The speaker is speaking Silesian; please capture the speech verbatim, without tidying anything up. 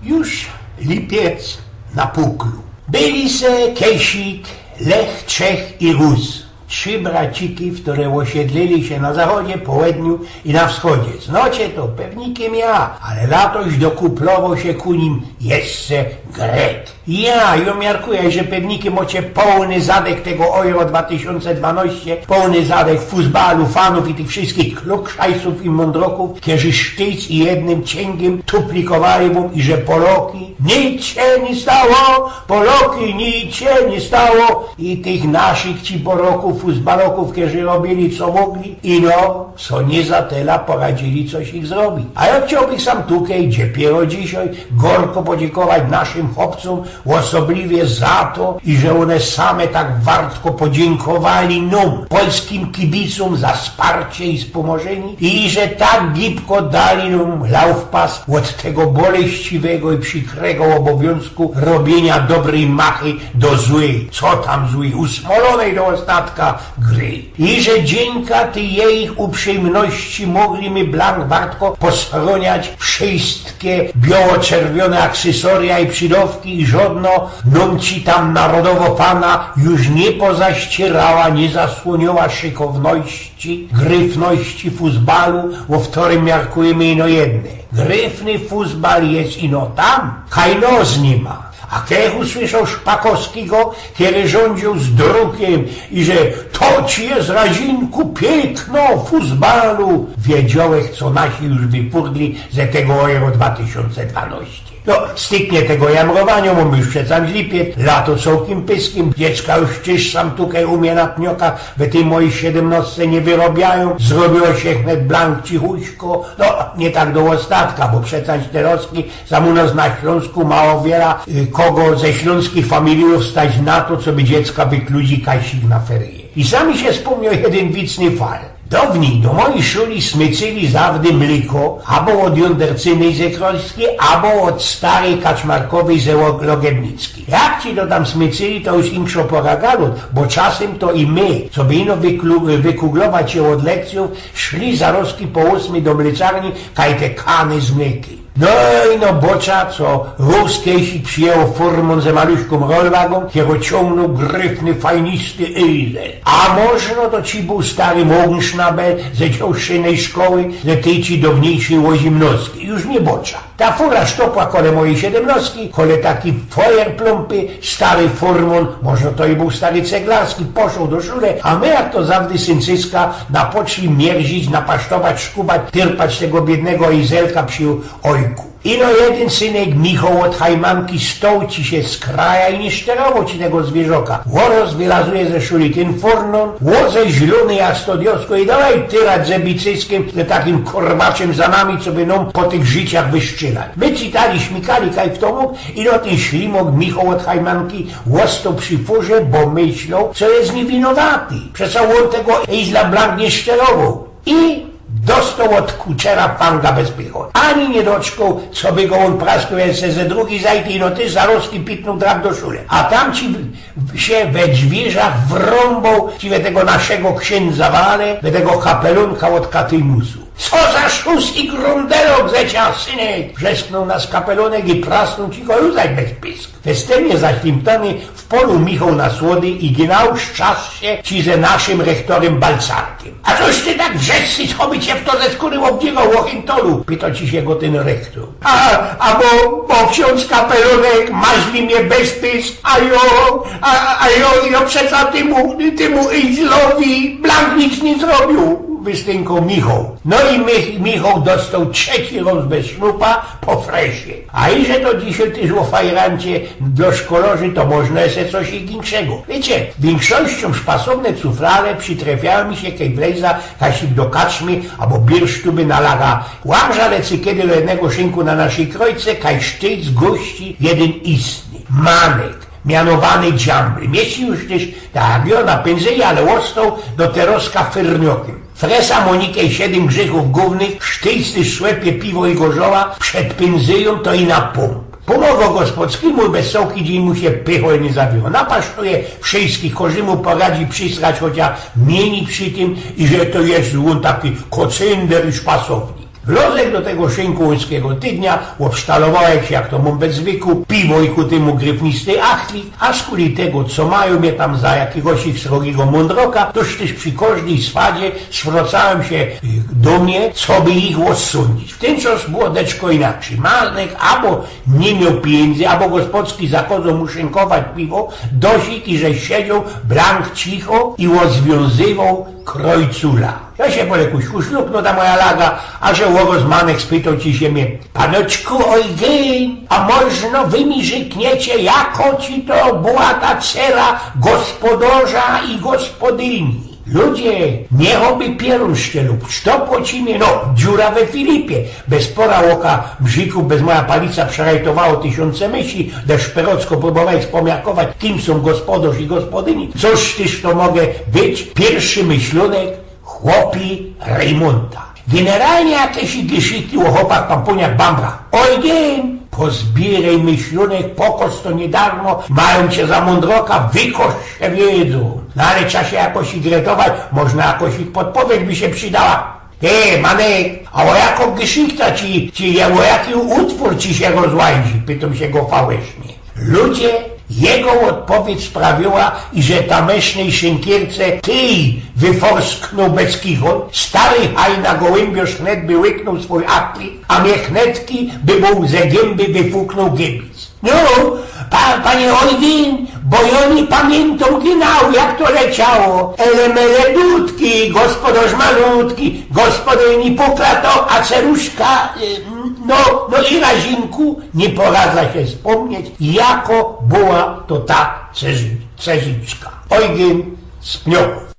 Już lipiec na puklu. Byli se Kesik, Lech Trzech i Rus. Trzi braciki, ftore ôsiedlili sie na zachodzie, połedniu i na wschodzie. Znocie to pewnikiym ja, ale latoś dokuplowo sie ku nim jeszcze Grek. Ja, jo miarkuja, że pewnikiym mocie połny zadek tego Euro dwa tysiōnce dwanŏście, połny zadek fusbalu, fanōw i tych wszyskich klukszajsōw i mōndroków, kerzy sztyjc i jednym ciyngiym tuplikowali wōm i że Poloki, nic sie niy stało, Poloki, nic sie niy stało. I tych naszych ci Borokōw, fusbalokōw, kerzy robili co mogli, i no, co niy za tela poradzili coś ich zrobić. A jo chciołbych sam tukej, dziepiero dzisiej, gorko podziynkować naszym chopcōm, ôsobliwie za to, i że ône same tak wartko podziynkowały nōm, polskim kibicōm, za sparcie i spōmożynie, i że tak gibko dali nōm laufpas ôd tego boleściwego i przikrego ôbowiōnzku robiynia dobryj machy do złyj, co tam złyj, usmolonej do ôstatka gry. I że dziynka tyj jejich uprzejmności mogli my blank wartko posrōniać wszyske bioło-czerwiōne aksesoria i przidŏwki i żŏdno nōm ci tam narodowo fana już niy pozaścierała, niy zasłōniła szykowności, gryfności fusbalu, ô ftorym miarkujymy ino jedne. Gryfny fusbal je ino tam, kaj nos niy ma. A kech usłyszoł Szpakowskigo, kery żōndziōł z drukiym i że „To ci je, Razinku, piykno fusbalu”, wiedziołech, co nasi już wypurdli ze tego Euro dwa tysiōnce dwanŏście. No, styknie tego jamrowania, mōm już przeca lipiec, lato cołkym pyskym, dziecka już tyż sam tukej u mie na tniokach we tyj mojij siedymnŏstce niy wyrobiajōm, zrobiło sie wnet blank cichuśko, no, niy tak do ôstatka, bo przeca te roski sam u nos na Ślōnsku mało wiela, y, kogo ze ślōnskich familijōw stać na to, coby dziecka wykludzić kajsik na feryje. I sam mi sie spōmnioł jedyn wicny fal. Downij do mojij szuli smycyli zawdy mliko, abo ôd Jōndercynyj ze Krojskij, abo ôd staryj Kaczmarkowyj ze Ło-, Logednickiej. Jak ci to tam smycyli, to już inkszo pora gadać, bo czasym to i my, coby ino wyklu-, wykuglować sie ôd lekcyjōw, szli zarozki po ôsmyj do mleczarni, kaj te kany z mlykiym. No i no bocza, co rus kejsik przijechał furmōn ze maluśkōm rolwagōm, kero ciōngnōł gryfny, fajnisty Eizel. A możno to ci bōł stary Morgenschnabel ze Cioszynyj szkoły, ze tyj ci downiejszyj Łozimnowskij. Już niy bocza. Ta fura sztopła kole mojij siedymnostki, kole takij fojerplumpy, stary furmōn, możno to i bōł stary Ceglarski, poszoł do szule, a my, jak to zawdy, syncyska, napoczli mierzić, napasztować, szkubać, tyrpać tego biydnego Eizelka przi ôjku. Ino jedyn synek Michoł ôd Hajmanki stołci sie z kraja i niy szterowoł ci tego zwierzoka. Ôroz wylazuje ze szuli tyn furmōn, ôzeźlōny jak stodiosko i dawaj tyrać ze bicyjskiym, ze takij korbaczym za nami, coby nōm po tych życiach wyszczylać. My citali, śmikali kaj fto mōg, ino tyn ślimok Michoł ôd Hajmanki ôstoł przi furze, bo myśloł, co je niywinowaty. Przeca ôn tego Eizla blank niy szterowoł. I dostoł ôd kuczera fanga bez pychot. Ani niy doczkoł, coby go ôn prasknōł jeszcze ze drugij zajty, ino tyż zarozki pitnōł drap do szule. A tam ci w-, sie we dźwiyrzach wrōmbōł ci we tego naszego ksiynża Wale, we tego kapelōnka ôd Katymusu. „Co za szus i grōndelok ze cia, synek!” wrzesknōł nas kapelōnek i prasnōł ci go już bez pysk. Festynnie zaślimtany w polu Michoł na słody i genau szczas sie ci ze naszym rechtorym Balcarkiym. „A coś ty tak wrzeszczysz, choby cie fto ze skōry ôbdziyroł, ôchym tolu?” pytŏ ci sie go tyn rechtōr. „A, a bo, bo ksiōndz kapelōnek maźli mie bez pysk, a jo, a, a jo, jo przeca tymu, tymu Eizlowi blank nic niy zrobiōł”, wystynkōł Michoł. No i Mich-, Michoł dostoł trzeci rŏz bez sznupa po fresie. A iże to dzisiej tyż ô fajrancie do szkolorzy, to możno jeszcze coś inkszego. Wiycie, wiynkszościōm szpasowne cuflale przitrefiałe mi sie, kej wlezã kajsik do kaczmy abo birsztuby na laga. Łamża lecy kedy do jednego szynku na naszyj krojce, kaj sztyc gości jedyn istny manek, mianowany Dziambly. Mieści już tyż, tak jak jo, na pynzyli, ale ôstoł do teroska fyrniokym. Fresa mŏ nikej siedym grzechōw głōwnych, sztyjc tyż, słepie, piwo i gorzoła, przed pynzyjōm to i na pōmp. Pōmŏgŏ gospodskimu, bez cołki dziyń mu sie pychol niy zawiło. Napasztuje wszyskich, kożdymu poradzi przisrać chocia miyni przi tym, i że to je ôn taki kocynder i szpasownik. Wlozech do tego szynkołyńskigo tydnia, ôbsztalowałech sie, jak to mōm bez zwyku, piwo i ku tymu gryfnisty achlik, a skuli tego, co majōm mie tam za jakigoś ich srogigo mōndroka, toż tyż przi kożdyj swadzie swracałech sie, y, do mie, coby ich ôzsōndzić. W tyn czas było deczko inaczyj. Manek abo niy mioł pijyndzy, abo gospodski zakŏzoł mu szynkować piwo, dosik i żech siedzioł blank cicho i ôzwiōnzywoł krojcula. Jo sie po lekku szluchnoł ta moja laga, a że ôroz Manek spytoł, czy sie mie: „Panoczku Ojgyn, a możno wy mi rzekniecie, jako ci to była ta cera gospodŏrza i gospodyni?” Ludzie, niych ôby piorōn szczylił, sztopło ci mie, no, dziura we filipie. Bez pora ôka mrzikōw, bez moja palica przerajtowało tysiōnce mysi, deszperocko prōbowałech spomiarkować, kim sōm gospodŏrz i gospodyni. Cōż tyż to może być? Piyrszy myślōnek chłopi Rejmōnta. Generalnie jakeś gyszychty ô chopach pampōniach bambra. Ojgyn, pozbiyrej myślōnek, pokos to niy darmo, majōm cie za mōndroka, wykosz sie wiedzōm. No ale trza sie jakoś ich retować, możno jakoś ich podpowiedź by sie przidała. Ty, Manek, a ô jakŏ gyszichta ci, ci, ô jaki utwōr ci sie rozłazi? Pytōm sie go fałysznie. Ludzie, jego ôdpowiydź sprawiła, iże tamysznyj szynkierce kij wyforsknōł bez kichol, stary haj na gołymbio sznet by łyknōł swōj achlik, a mie chnetki by bōł ze gymby wyfuknōł gybic. No, pa, panie Ojgyn, bo jo niy pamiyntōm genau, jak to leciało. Ele mele dudki, gospodŏrz malutki, gospodyni puklato, a ceruszka, y, no, no i razinku, niy poradza sie spōmnieć, jako była to ta cerzy-, cerziczka. Ojgyn z Pniokōw.